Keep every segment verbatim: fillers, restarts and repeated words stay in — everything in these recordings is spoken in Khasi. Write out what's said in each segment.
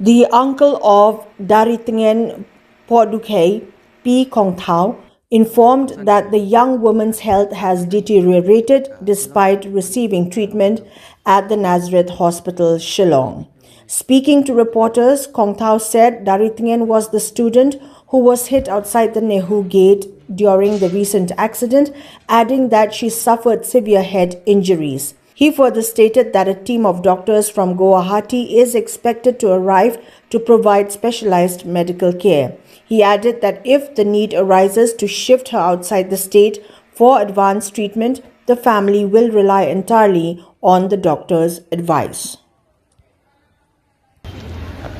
The uncle of Daritngen Podukhei, P Kongthau, informed that the young woman's health has deteriorated despite receiving treatment at the Nazareth Hospital, Shillong. Speaking to reporters, Kongthau said Daritngen was the student who was hit outside the NEHU gate during the recent accident, adding that she suffered severe head injuries. He further stated that a team of doctors from Guwahati is expected to arrive to provide specialized medical care. He added that if the need arises to shift her outside the state for advanced treatment, the family will rely entirely on the doctor's advice.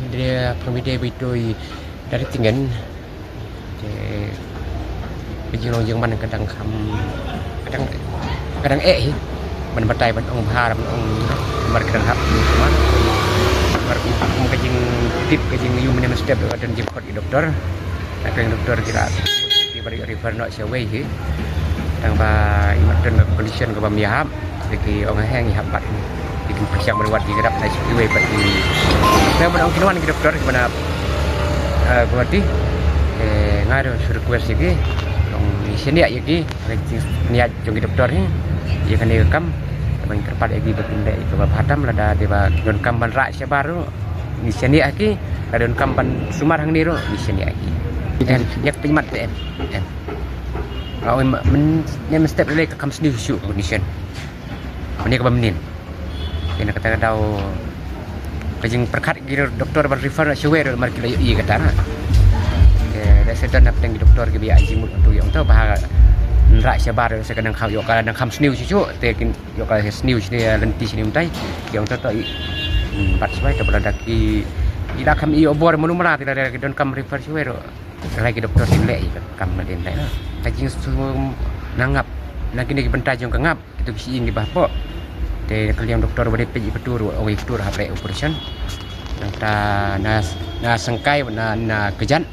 Hynrei pyrmai de bito i Daritngen. Te ka jinglong jingman ka dang kham, ka dang, ka dang eh hi. Ban batai ban ong bha ban ong mar ka dang hap ni kumar. Mar kum ka jingtip ka jingïohi mynne mynstep ka dang jingkhot i doktor. Na ka doktor ki la ki ba refer noh sha wei hi. Tang ba i mat don ka condition ka bym ïahap. Ki ong heng ïahap pat. Ki pyrshang ban wad ki grab na sha wei pat ki. Tang ba ong ki wan ki doktor ki ba na Guwahati. Nga ruh shu request ïa ki. Ong ïa shaniah ïa ki. Ka jingniat jong ki doktor hi. Ïa kane ka kam. Ban kyrpad ïa ki ba kin leh ïa ka ba bha tam lada dei ba ki donkam ban rah shabar ruh. Ngi shaniah ïa ki, ka donkam ban sumar hangne ruh, ngi shaniah ïa ki. Em, ïa ka pynmat te em. Em. Ka oi ma, men, ne mynstep lei ka kham sniew shuh ka condition. Mynne ka ba mynnin. Kane kata ka daw ka jingpyrkhat ki doktor ban refer na sha wei ruh mar ki la ïohi kata na. Te da setan na pdeng ki doktor ki ba ïa jingmut tu ïa ong to ba ha nrah shabar ruh sa ka nang kham ïoh ka nang kham sniew shuh shuh te kin Ïoh ka sniew sniew lynti sniew mynta ki ong to to i. Hmm, bad shuwa to ba la da ki i la kham i obor manu mara te la da ki donkam refer shuwa ruh. Ka la ki doktor kin leh i ka kam na dien leh. Ka jingsum na ngap na kine ki bynta jong ka ngap kito ki shyieng ki ba hapoh. Te ka liang doktor ba dei peit i katu ruh ong i katu ruh hap leh operation. Nangta na na sengkai na na kejat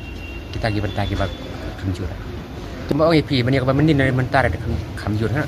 kita ki bynta ki ba kham jur. Te ba ong i phi ban ïa ka ba mynnin na mynta ruh kham jur ha.